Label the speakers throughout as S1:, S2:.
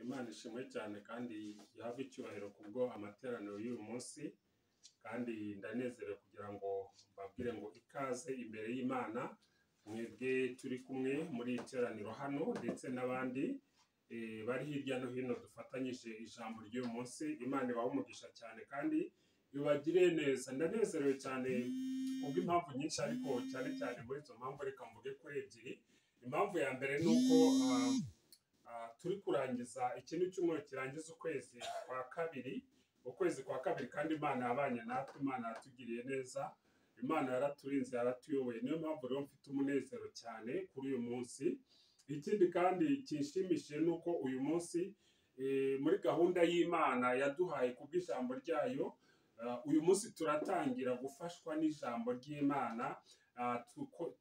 S1: Imana ishimwe cyane kandi ihabwe icyubahiro kubwo amateraniro y'uyu munsi, kandi ndanezerewe kugira ngo mbabwire ngo ikaze imbere y'Imana, mwebwe turi kumwe muri iri teraniro hano ndetse n'abandi bari hirya no hino dufatanyije ijambo ry'uyu munsi. Imana ibahe umugisha cyane kandi ibagire neza. Ndanezerewe cyane kubw'impamvu nyinshi, ariko cyane cyane muri izo mpamvu reka mvuge kuri ebyiri. Impamvu ya mbere ni uko turi kurangiza iki ni icyumweru kirangiza ukwezi kwa kabiri, ukwezi kwa kabiri, kandi Imana yabanye natwe, Imana yatugiriye neza, Imana yaraturinze, yaratuyoboye. Niyo mpamvu rero mfite umunezero cyane kuri uyu munsi. Ikindi kandi kinshimishije ni uko uyu munsi muri gahunda y'Imana yaduhaye kubw'ijambo ryayo, uyu munsi turatangira gufashwa n'ijambo ry'Imana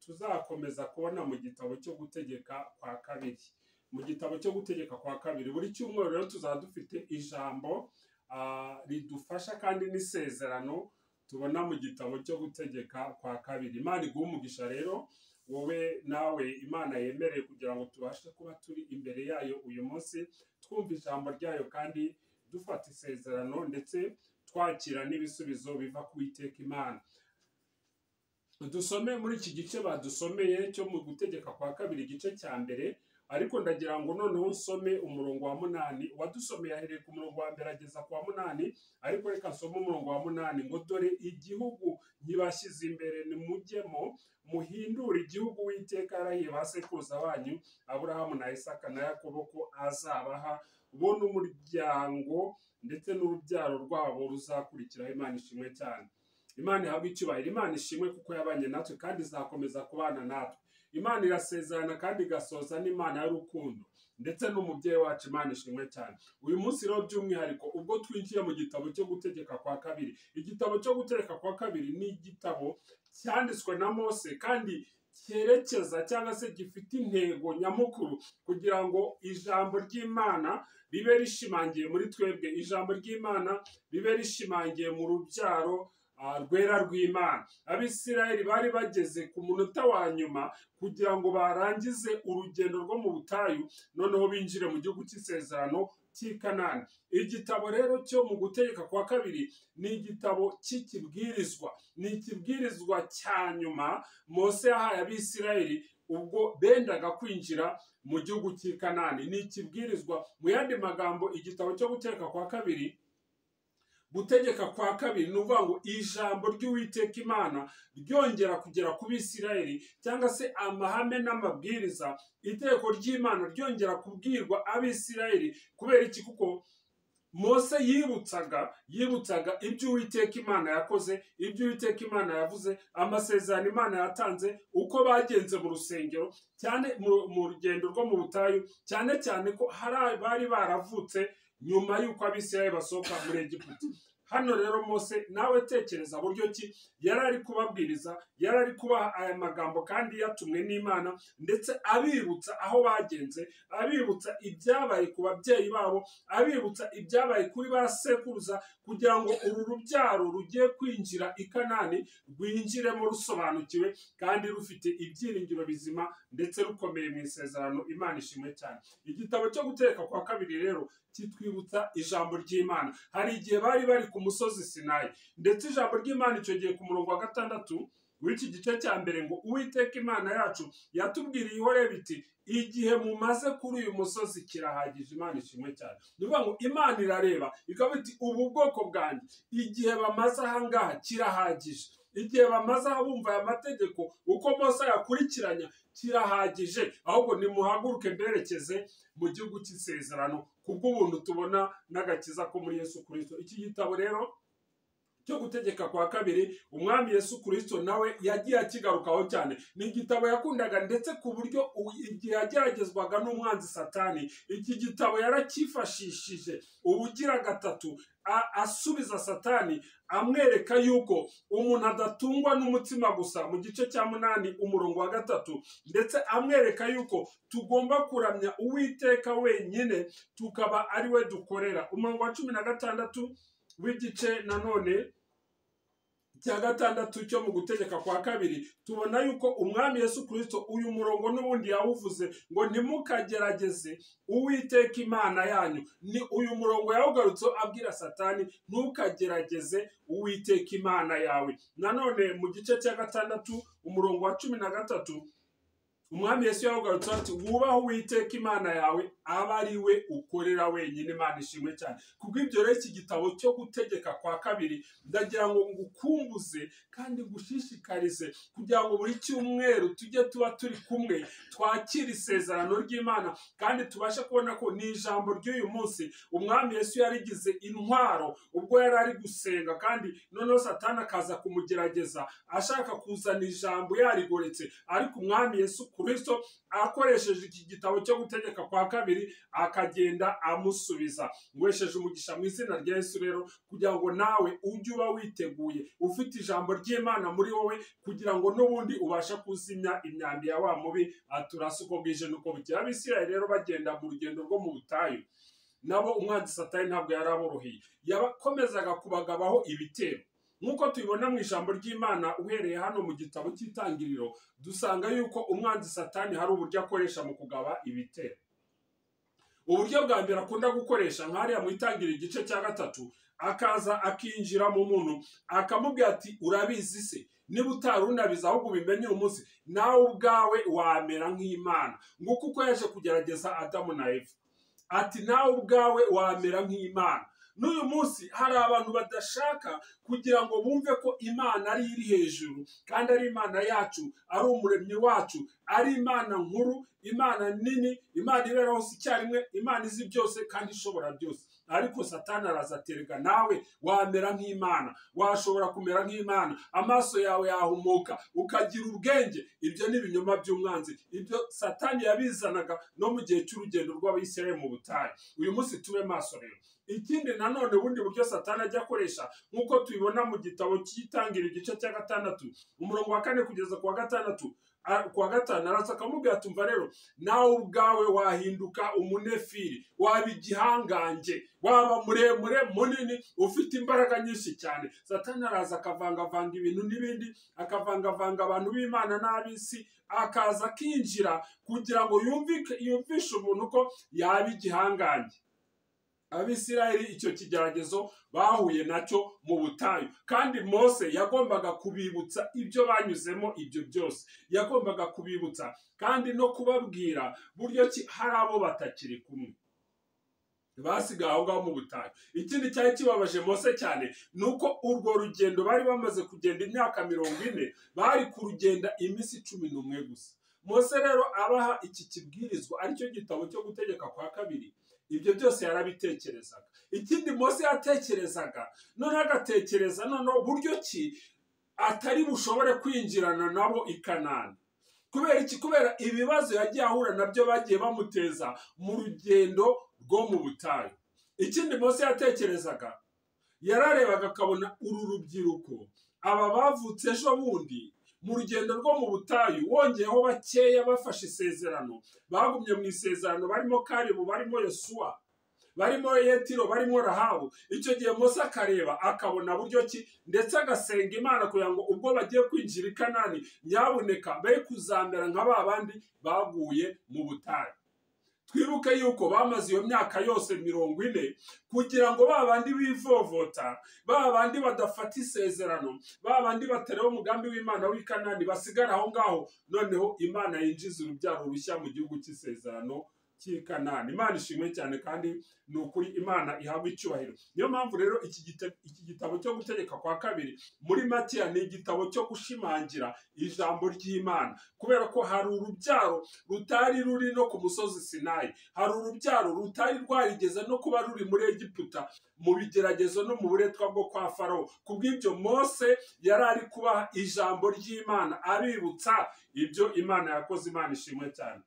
S1: tuzakomeza kubona mu gitabo cyo Gutegeka kwa Kabiri. Mu gitabo cyo Gutegeka kwa Kabiri buri cyumweru rero tuzaba dufite ijambo ridufasha kandi n'isezerano tubona mu gitabo cyo Gutegeka kwa Kabiri. Imana iguhe umugisha rero wowe nawe Imana yemereye kugira ngo tubashe kuba turi imbere yayo uyu munsi, twumva ijambo ryayo kandi dufata isezerano ndetse twakira n'ibisubizo biva ku Uwiteka Imana. Dusome muri iki gice badusomeye cyo mu Gutegeka kwa Kabiri, igice cya mbere, ariko ndagira ngo noneho nsome umurongo wa 8. Uwadusomeye ahereye ku murongo wa mbere ageza ku wa 8, ariko reka nsome umurongo wa 8 ngo: dore igihugu nkibashyize imbere, nimujyemo muhindure igihugu Uwiteka yarahiye ba sekuruza banyu Aburahamu na Isaka na Yakobo ko azabaha, bo n'umuryango ndetse n'urubyaro rwabo ruzakurikiraho. Imana ishimwe cyane, Imana ihabwe icyubahiro, Imana ishimwe kuko yabanye natwe kandi izakomeza kubana natwe. Imana irasezerana kandi igasoza, n'Imana y'urukundo ndetse n'umubyeyi wacu. Imana ishimwe cyane. Uyu munsi rero by'umwihariko ubwo twinjiye mu gitabo cyo Gutegeka kwa Kabiri, igitabo cyo Gutegeka kwa Kabiri ni igitabo cyanditswe na Mose kandi cyerekeza cyangwa se gifite intego nyamukuru kugira ngo ijambo ry'Imana ribe rishimangiye muri twebwe, ijambo ry'Imana ribe rishimangiye mu rubyaro rwera rw'Imana. Abisirayeli bari bageze ku munota wa nyuma kugira ngo barangize urugendo rwo mu butayu, noneho binjire mu gihugu cy'isezerano cy'i Kanani. Igitabo rero cyo mu Gutegeka kwa Kabiri ni igitabo cy'ikibwirizwa, ni ikibwirizwa cya nyuma Mose yahaye Abisirayeli ubwo bendaga kwinjira mu gihugu cy'i Kanani. Ni ikibwirizwa. Mu yandi magambo, igitabo cyo Gutegeka kwa Kabiri, Gutegeka kwa Kabiri, ni ukuvuga ngo ijambo ry'Uwiteka Imana ryongera kugera ku Bisirayeli, cyangwa se amahame n'amabwiriza, itegeko ry'Imana ryongera kubwirwa Abisirayeli. Kubera iki? Kuko Mose yibutsaga ibyo Uwiteka Imana yakoze, ibyo Uwiteka Imana yavuze, amasezerano Imana yatanze, uko bagenze mu rusengero cyane mu rugendo rwo mu butayu, cyane cyane ko hari bari baravutse nyuma y'uko Abisirayeli basohoka muri Egiputa. Hano rero Mose nawe tekereza buryo ki yari ari kubabwiriza, yari ari kubaha aya magambo kandi yatumwe n'Imana, ndetse abibutsa aho bagenze, abibutsa ibyabaye ku babyeyi babo, abibutsa ibyabaye kuri ba sekuruza, kugira ngo uru rubyaro rugiye kwinjira i Kanani rwinjiremo rusobanukiwe kandi rufite ibyiringiro bizima ndetse rukomeye mu isezerano. Imana ishimwe cyane. Igitabo cyo Gutegeka kwa Kabiri rero kitwibutsa ijambo ry'Imana. Hari igihe bari bari ku musozi Sinayi, ndetse ijambo ry'Imana icyo gihe ku murongo wa 6 w'iki gice cya mbere ngo: Uwiteka Imana yacu yatubwiriye i Horebu iti igihe mumaze kuri uyu musozi kirahagije. Imana ishimwe cyane. Ni ukuvuga ngo Imana irareba ikavuga iti ubu bwoko bwanjye igihe bamaze aha ngaha kirahagije, igihe bamaze aha bumva aya mategeko uko Mose ayakurikiranya kirahagije, ahubwo nimuhaguruke mberekeze mu gihugu cy'isezerano kubw'ubuntu tubona n'agakiza ko muri Yesu Kristo. Iki gitabo rero cyo Gutegeka kwa Kabiri, umwami Yesu Kristo nawe yagiye akigarukaho cyane. Ni igitabo yakundaga, ndetse ku buryo igihe yageragezwaga n'umwanzi Satani, iki gitabo yaracyifashishije ubugira gatatu asubiza Satani, amwereka yuko umuntu adatungwa n'umutsima gusa, mu gice cya 8 umurongo wa 3, ndetse amwereka yuko tugomba kuramya Uwiteka wenyine tukaba ari we dukorera. Umurongo wa 16 w'igice nanone cya 6 cyo mu gutegeka kwa kabiri tubona yuko umwami Yesu Kristo uyu murongo n'ubundi yawuvuze ngo ntimukagerageze Uwiteka Imana yanyu. Ni uyu murongo yawugarutse abwira Satani ntukagerageze Uwiteka Imana yawe. Nanone mu gice cya 6 umurongo wa 13 umwami Yesu yawugarutse ati wubahe Uwiteka Imana yawe aba ari we ukorera wenyine. Imana ishimwe cyane. Kubw'ibyo rero iki gitabo cyo gutegeka kwa kabiri ndagira ngo ngukumbuze kandi ngushishikarize kugira ngo buri cyumweru tujye tuba turi kumwe twakire isezerano ry'Imana kandi tubashe kubona ko ni ijambo ry'uyu munsi umwami Yesu yarigize intwaro ubwo yari ari gusenga, kandi noneho Satani akaza kumugerageza ashaka kuzana ijambo yarigoretse, ariko umwami Yesu Kristo akoresheje iki gitabo cyo gutegeka kwa kabiri akagenda amusubiza. Ngwesheje umugisha mu izina rya Yesu rero kugira ngo nawe ujye uba witeguye ufite ijambo ry'Imana muri wowe kugira ngo n'ubundi ubashe kuzimya imyambi ya wa mubi aturasa uko bwije n'uko bukeye. Abisirayeli rero bagenda mu rugendo rwo mu butayu nabo umwanzi Satani ntabwo yaraboroheye, yabakomezaga kubagabaho ibitero. Nk'uko tubibona mu ijambo ry'Imana uhereye hano mu gitabo cy'Itangiriro dusanga yuko umwanzi Satani hari uburyo akoresha mu kugaba ibitero. Uburyo bwa mbere akunda gukoresha nk'ariya mu Itangiriro igice cya 3 akaza akinjira mu muntu akamubwira ati urabizi se niba utari unabizi ahubwo ubimenye uyu munsi nawe ubwawe wamera nk'Imana. Nguko uko yaje kugerageza Adamu na Eva ati nawe ubwawe wamera nk'Imana. N'uyu munsi hari abantu badashaka kugira ngo bumve ko Imana ari iri hejuru kandi ari Imana yacu, ari umuremyi wacu, ari Imana nkuru, Imana nini, Imana ibera hose icyarimwe, Imana izi byose kandi ishobora byose. Ariko Satani araza aterega nawe wamera nk'Imana, washobora kumera nk'Imana, amaso yawe yahumuka ukagira ubwenge. Ibyo ni ibinyoma by'umwanzi, ibyo Satani yabizanaga no mu gihe cy'urugendo rw'Abisirayeli mu butayu. Uyu munsi tube maso rero. Ikindi nanone ubundi buryo Satani ajya akoresha nk'uko tubibona mu gitabo cy'Itangiriro igice cya 6 umurongo wa 4 kugeza ku wa 6 ku wa 5 araza akamubwira ati umva rero nawe ubwawe wahinduka umunefiri, waba igihangange, waba muremure munini ufite imbaraga nyinshi cyane. Satani araza akavangavanga ibintu n'ibindi, akavangavanga abantu b'Imana n'ab'isi, akaza akinjira kugira ngo yumvishe umuntu ko yaba igihangange. Abisirayeli icyo kigeragezo bahuye nacyo mu butayu, kandi Mose yagombaga kubibutsa ibyo banyuzemo ibyo byose, yagombaga kubibutsa kandi no kubabwira buryo ki hari abo batakiri kumwe basigaye aho ngaho mu butayu. Ikindi cyari kibabaje Mose cyane ni uko urwo rugendo bari bamaze kugenda imyaka 40, bari kurugenda iminsi 11 gusa. Mose rero abaha iki kibwirizwa aricyo gitabo cyo gutegeka kwa kabiri, ibyo byose yarabitekerezaga. Ikindi Mose yatekerezaga noneho agatekereza noneho buryo ki atari bushobore kwinjirana nabo i Kanani. Kubera iki? Kubera ibibazo yagiye ahura nabyo bagiye bamuteza mu rugendo rwo mu butayu. Ikindi Mose yatekerezaga, yararebaga akabona uru rubyiruko aba bavutse ejo bundi mu rugendo rwo mu butayu, wongeyeho bakeya bafashe isezerano, bagumye mu isezerano, barimo Kalebu, barimo Yosuwa, barimo Yetiro, barimo Rahabu. Icyo gihe Mose akareba akabona buryo ki, ndetse agasenga Imana kugira ngo ubwo bagiye kwinjira i Kanani nyabuneka be kuzamera nka ba bandi baguye mu butayu. Twibuke yuko bamaze iyo myaka yose 40 kugira ngo ba bandi bivovota, ba bandi badafata isezerano, ba bandi batareba umugambi w'Imana w'i Kanani basigara aho ngaho, noneho Imana yinjiza urubyaro rushya mu gihugu cy'isezerano cy'i Kanani. Imana ishimwe cyane kandi ni ukuri Imana ihabwa icyubahiro. Niyo mpamvu rero iki gitabo cyo gutegeka kwa kabiri muri Matiya ni igitabo cyo gushimangira ijambo ry'Imana, kubera ko hari urubyaro rutari ruri no ku musozi Sinayi, hari urubyaro rutari rwarigeze no kuba ruri muri Egiputa mu bigeragezo no mu buretwa bwo kwa Farawo. Kubw'ibyo Mose yari ari kubaha ijambo ry'Imana abibutsa ibyo Imana yakoze. Imana ishimwe cyane.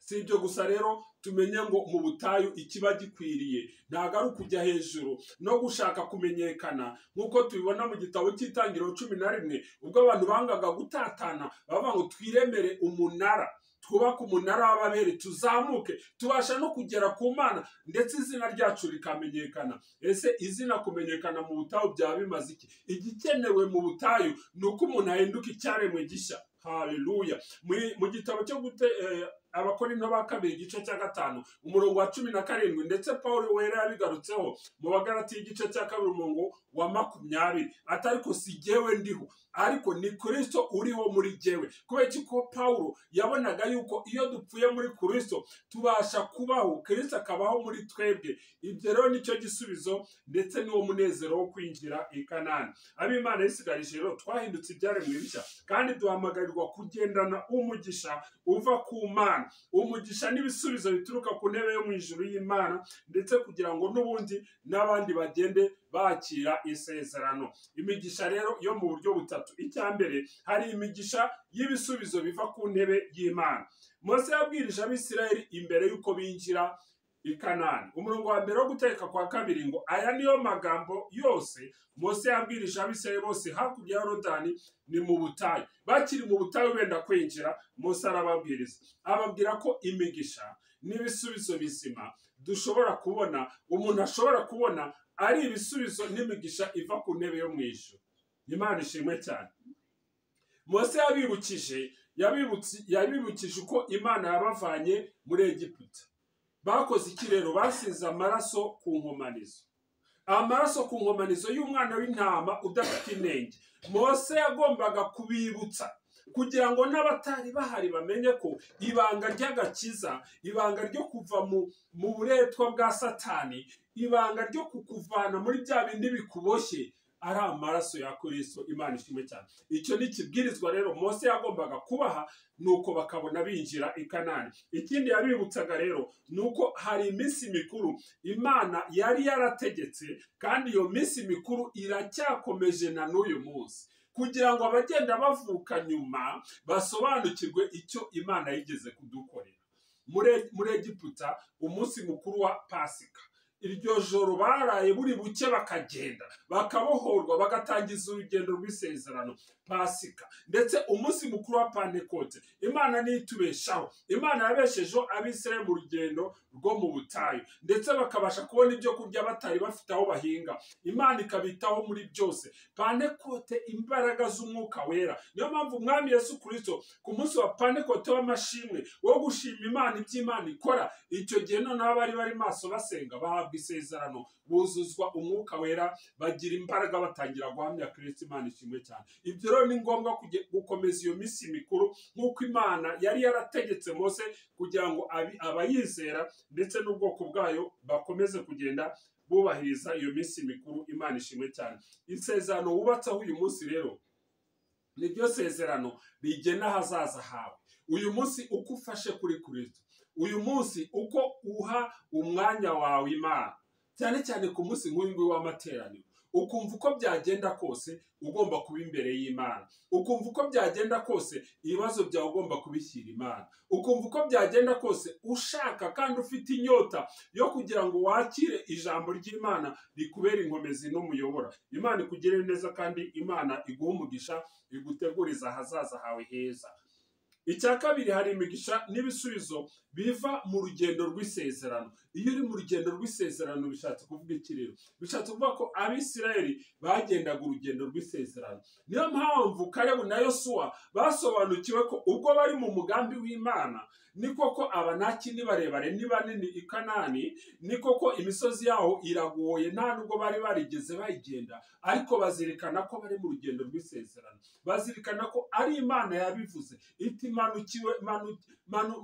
S1: Si ibyo gusa rero, tumenye ngo mu butayu ikiba gikwiriye ntabwo ari ukujya hejuru no gushaka kumenyekana, nk'uko tubibona mu gitabo cy'Itangiriro 11 ubwo abantu bangaga gutatana bavuga ngo twiremere umunara. Twubake umunara w'Ababeli, tuzamuke, tubasha no kugera ku Mana, ndetse izina ryacu rikamenyekana. Ese izina kumenyekana mu butayu byaba bimaze iki? Igikenewe mu butayu ni uko umuntu ahinduka icyaremwe gishya. Haleluya. Mu gitabo cyo Abakorinto ba kabiri igice cya 5 umurongo wa 17, ndetse Paul wera yabigarutseho mu Bagalati igice cya 2 umurongo wa 20, ati ariko si jyewe ndiho, ariko ni Kristo uriho muri jyewe. Kubera iki? Ko Paulo yabonaga yuko iyo dupfuye muri Kristo tubasha kubaho, Kristo akabaho muri twebwe. Ibyo rero nicyo gisubizo ndetse n'uwo munezero wo kwinjira i Kanani. Ab'Imana yisigarije rero twahindutse ibyaremwe bishya, kandi duhamagarirwa kugendana umugisha uva ku Mana, umugisha n'ibisubizo bituruka ku ntebe yo mu ijuru y'Imana, ndetse kugira ngo n'ubundi n'abandi bagende bakira isezerano. Imigisha rero yo mu buryo butatu. Icya mbere, hari imigisha y'ibisubizo biva ku ntebe y'Imana. Mose yabwirije Abisirayeli imbere y'uko binjira i Kanani. Umurongo wa mbere wo Gutegeka kwa kabiri ngo aya niyo magambo yose Mose yabwirije Abisirayeli bose hakurya ya Yorodani ni mu butayu. Bakiri mu butayu benda kwinjira, Mose arababwiriza, ababwira ko imigisha n'ibisubizo bizima dushobora kubona, umuntu ashobora kubona ari ibisubizo n'imigisha iva ku ntebe yo mu ijuru. Imana ishimwe cyane. Mose yabibukije uko Imana yabavanye muri Egiputa. Bakoze iki rero? Basize amaraso ku nkomanizo, amaraso ku nkomanizo y'umwana w'intama udafite inenge. Mose yagombaga kubibutsa kugira ngo n'abatari bahari bamenye ko ibanga ry'agakiza, ibanga ryo kuva mu buretwa bwa Satani, ibanga ryo kukuvana muri bya bindi bikuboshye ari amaraso ya Kristo. Imana ishimwe cyane. Icyo ni kibwirizwa rero Mose yagombaga kubaha, nuko bakabona binjira i Kanani. Ikindi yabibutsaga rero nuko hari iminsi mikuru Imana yari yarategetse, kandi iyo minsi mikuru iracyakomeje na n'uyu munsi, kugira ngo abagenda bavuka nyuma basobanukirwe icyo Imana yigeze kudukorera. Muri Egiputa umunsi mukuru wa Pasika, iryo joro baraye buri buke bakagenda bakabohorwa, bagatangiza urugendo rw'isezerano Pasika. Ndetse umunsi mukuru wa Pantekote, Imana nitubeshaho. Imana yabeshejeho Abisirayeli mu rugendo rwo mu butayu, ndetse bakabasha kubona ibyo kurya batari bafite aho bahinga. Imana ikabitaho muri byose. Pantekote, imbaraga z'umwuka wera. Niyo mpamvu Umwami Yesu Kristo ku munsi wa Pantekote w'amashimwe wo gushima Imana iby'Imana ikora, icyo gihe noneho abari bari maso basenga bahabwa isezerano, buzuzwa umwuka wera, bagira imbaraga, batangira guhamya Kristo. Imana ishimwe cyane. Ibyo rero ni ngombwa gukomeza iyo minsi mikuru nk'uko Imana yari yarategetse Mose, kugira ngo abayizera ndetse n'ubwoko bwayo bakomeze kugenda bubahiriza iyo minsi mikuru. Imana ishimwe cyane. Isezerano wubatseho uyu munsi rero niryo sezerano rigena ahazaza hawe. Uyu munsi uko ufashe kuri Kristo, uyu munsi uko uha umwanya wawe Imana, cyane cyane ku munsi nk'uyu nguyu w'amateraniro, ukumva uko byagenda kose ugomba kuba imbere y'Imana, ukumva uko byagenda kose ibibazo byawe ugomba kubishyira Imana, ukumva uko byagenda kose ushaka kandi ufite inyota yo kugira ngo wakire ijambo ry'Imana rikubera inkomezi n'umuyobora. Imana ikugirire neza, kandi Imana iguhe umugisha, iguteguriza ahazaza hawe heza. Icya kabiri, hari imigisha n'ibisubizo biva mu rugendo rw'isezerano. Iyo uri mu rugendo rw'isezerano bishatse kuvuga iki rero? Bishatse kuvuga ko Abisirayeli bagendaga urugendo rw'isezerano. Niyo mpamvu Kalebu na Yosuwa basobanukiwe ko ubwo bari mu mugambi w'Imana, ni koko Abanaki ni barebare ni banini i Kanani, ni koko imisozi yaho iragoye, nta nubwo bari barigeze bayigenda, ariko bazirikana ko bari mu rugendo rw'isezerano, bazirikana ko ari Imana yabivuze iti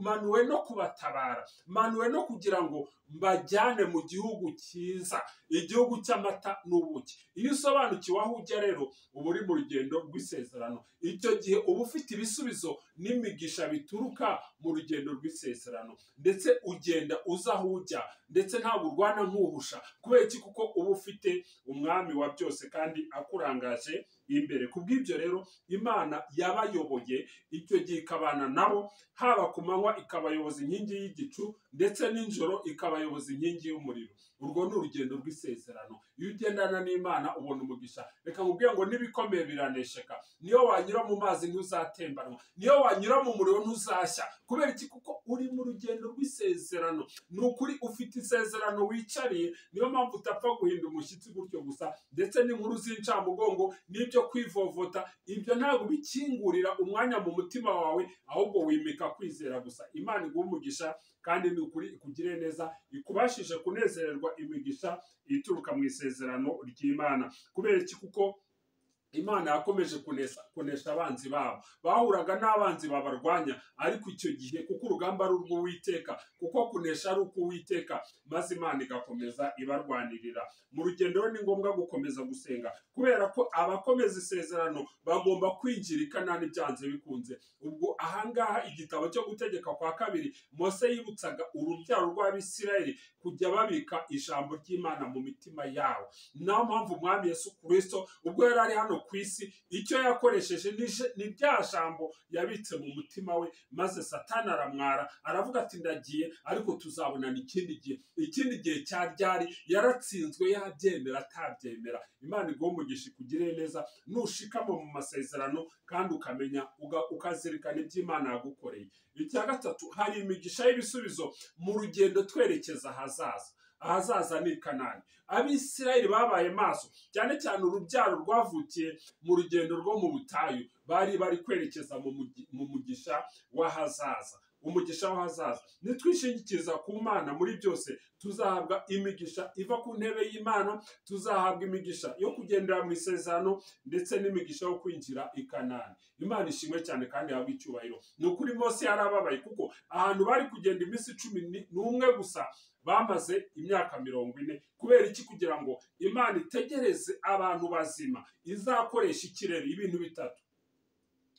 S1: manuwe no kubatabara, manuwe no kugira ngo mbajyane mu gihugu cyiza, igihugu cy'amata n'ubuki. Iyo usobanukiwe aho ujya rero uba uri mu rugendo rw'isezerano. Icyo gihe uba ufite ibisubizo n'imigisha bituruka mu rugendo rw'isezerano, ndetse ugenda uza aho ujya, ndetse ntabwo urwana nk'uhusha. Kubera iki? Kuko uba ufite umwami wa byose kandi akurangaje imbere. Kubw'ibyo rero Imana yabayoboye icyo gihe ikabana nabo, haba ku manywa ikabayoboza inkingi y'igicu, ndetse n'ijoro ikabayoboza inkingi y'umuriro. Urwo ni urugendo rw'isezerano. Iyo ugendana n'Imana ubona umugisha. Reka nkubwire ngo n'ibikomeye biranesheka. Niyo wanyura mu mazi ntuzatembanwa, niyo wanyura mu muriro ntuzashya. Kubera iki? Kuko uri mu rugendo rw'isezerano. Ni ukuri ufite isezerano wicariye, niyo mpamvu utapfa guhinda umushyitsi gutyo gusa. Ndetse n'inkuru z'incamugongo n'ibyo kwivovota, ibyo ntabwo bikingurira umwanya mu mutima wawe, ahubwo wimika kwizera gusa. Imana iguhe umugisha kandi ni ukuri ikugire neza, ikubashije kunezererwa imigisha ituruka mu isezerano ry'Imana. Kubera iki? Kuko Imana yakomeje kunesha abanzi babo. Bahuraga n'abanzi babarwanya, ariko icyo gihe kuko urugamba ari urw'Uwiteka, kuko kunesha ari uk'Uwiteka, maze Imana igakomeza ibarwanirira. Mu rugendo ni ngombwa gukomeza gusenga, kubera ko abakomeza isezerano bagomba kwinjira i Kanani byanze bikunze. Ubwo ahangaha igitabo cyo gutegeka kwa kabiri, Mose yibutsaga urubyaro rw'Abisirayeli kujya babika ijambo ry'Imana mu mitima yabo. Niyo mpamvu Umwami Yesu Kristo ubwo yari ari hano ku isi, icyo yakoresheje ni rya jambo yabitse mu mutima we, maze Satani aramwara aravuga ati ndagiye, ariko tuzabonana ikindi gihe. Ikindi gihe cya ryari? Yaratsinzwe, yabyemera atabyemera. Imana iguhe umugisha, ikugirire neza, nushikama mu masezerano kandi ukamenya ukazirikana iby'Imana yagukoreye. Icya gatatu, hari imigisha y'ibisubizo mu rugendo twerekeza ahazaza. Ahazaza ni Kanani. Abisirayeli babaye maso, cyane cyane urubyaro rwavukiye mu rugendo rwo mu butayu, bari bari kwerekeza mu mugisha w'ahazaza. Umugisha w'ahazaza. Nitwishingikiriza ku Mana muri byose, tuzahabwa imigisha iva ku ntebe y'Imana, tuzahabwa imigisha yo kugendera mu isezerano, ndetse n'imigisha yo kwinjira i Kanani. Imana ishimwe cyane kandi ihabwe icyubahiro. Ni ukuri Mose yarababaye, kuko ahantu bari kugenda iminsi 11 gusa bamaze imyaka 40. Kubera iki? Kugira ngo Imana itegereze abantu bazima, izakoresha ikirere. Ibintu bitatu.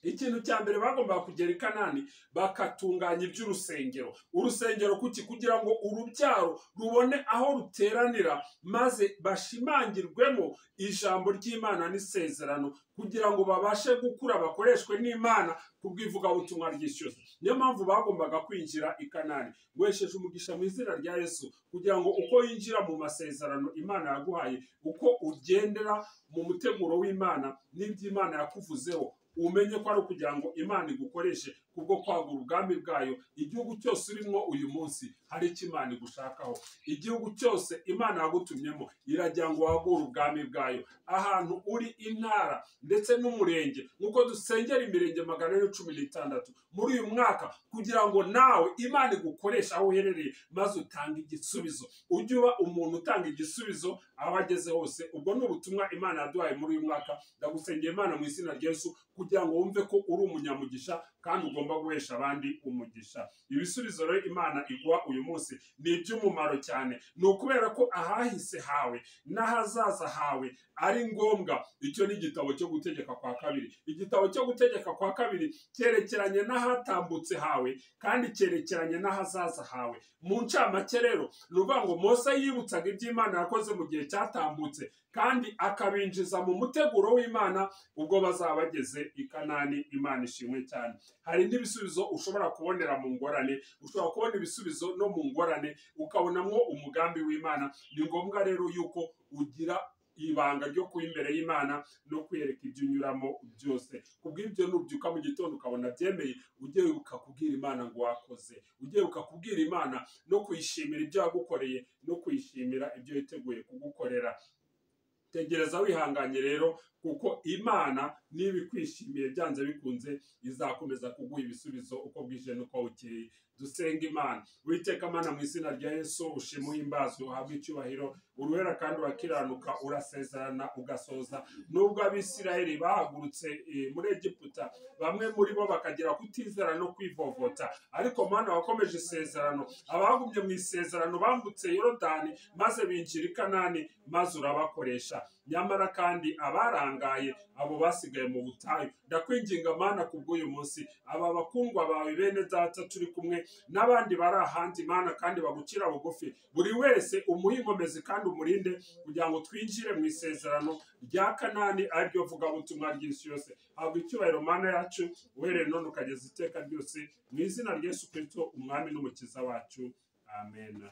S1: Ikintu cya mbere, bagombaga kugera i Kanani bakatunganya iby'urusengero. Urusengero kuki? Kugira ngo urubyaro rubone aho ruteranira, maze bashimangirwemo ijambo ry'Imana n'isezerano, kugira ngo babashe gukura bakoreshwe n'Imana kubw'ivugabutumwa ry'isi yose. Niyo mpamvu bagombaga kwinjira i Kanani. Ngwesheje umugisha mu izina rya Yesu, kugira ngo uko yinjira mu masezerano Imana yaguhaye, uko ugendera mu muteguro w'Imana n'iby'Imana yakuvuzeho, umenye ko ari ukugira ngo Imana igukoreshe kubwo kwagura ubwami bwayo. Igihugu cyose urimo uyu munsi hari icyo Imana igushakaho. Igihugu cyose Imana yagutumyemo iragira ngo wagure ubwami bwayo. Ahantu uri, intara ndetse n'umurenge, nk'uko dusengera imirenge 416 muri uyu mwaka, kugira ngo nawe Imana igukoreshe aho uherereye, maze utange igisubizo. Ujye uba umuntu utanga igisubizo aho ageze hose. Ubwo ni ubutumwa Imana yaduhaye muri uyu mwaka. Ndagusengera Imana mu izina rya Yesu, kugira ngo wumve ko uri umunyamugisha kandi ugomba guhesha abandi umugisha. Ibisubizo rero Imana iguha uyu munsi ni iby'umumaro cyane. Ni ukubera ko ahahise hawe n'ahazaza hawe ari ngombwa. Icyo ni igitabo cyo gutegeka kwa kabiri. Igitabo cyo gutegeka kwa kabiri cyerekeranye n'ahatambutse hawe kandi cyerekeranye n'ahazaza hawe. Mu ncamake rero ni ukuvuga ngo Mose yibutsaga iby'Imana yakoze mu gihe cyatambutse, kandi akabinjiza mu muteguro w'Imana ubwo bazaba bageze i Kanani. Imana ishimwe cyane. Hari n'ibisubizo ushobora kubonera mu ngorane, ushobora kubona ibisubizo no mu ngorane ukabonamwo umugambi w'Imana. Ni ngombwa rero yuko ugira ibanga ryo kuba imbere y'Imana no kwiyereka ibyo unyuramo byose. Kubw'ibyo nubyuka mu gitondo ukabona byemeye, ujye wibuka kubwira Imana ngo wakoze, ujye wibuka kubwira Imana no kuyishimira ibyo yagukoreye no kuyishimira ibyo yiteguye kugukorera. Tegereza wihanganye rero, kuko Imana niba ikwishimiye byanze bikunze izakomeza kuguha ibisubizo uko bwije n'uko bukeye. Dusenga Imana. Uwiteka Mana, mu izina rya Yesu ushimwe, uhimbazwe, uhabwe icyubahiro. Uruhera kandi urakiranuka, urasezerana ugasoza. Nubwo Abisirayeli bahagurutse muri Egiputa, bamwe muri bo bakagera kutizera no kwivovota, ariko Mana wakomeje isezerano. Abagumye mu isezerano bambutse Yorodani maze binjira i Kanani, maze urabakoresha. Nyamara kandi abarangaye abo basigaye mu butayu. Ndakwinginga Mana kubw'uyu munsi, aba bakundwa bawe bene data turi kumwe n'abandi bari ahandi Mana kandi bagukira bugufi, buri wese umuhe inkomezi kandi umurinde kugira ngo twinjire mu isezerano rya Kanani, ariryo vugabutumwa ry'isi yose. Habwa icyubahiro Mana yacu, uhereye none ukageza iteka ryose, mu izina rya Yesu Kristo umwami n'umukiza wacu, amen.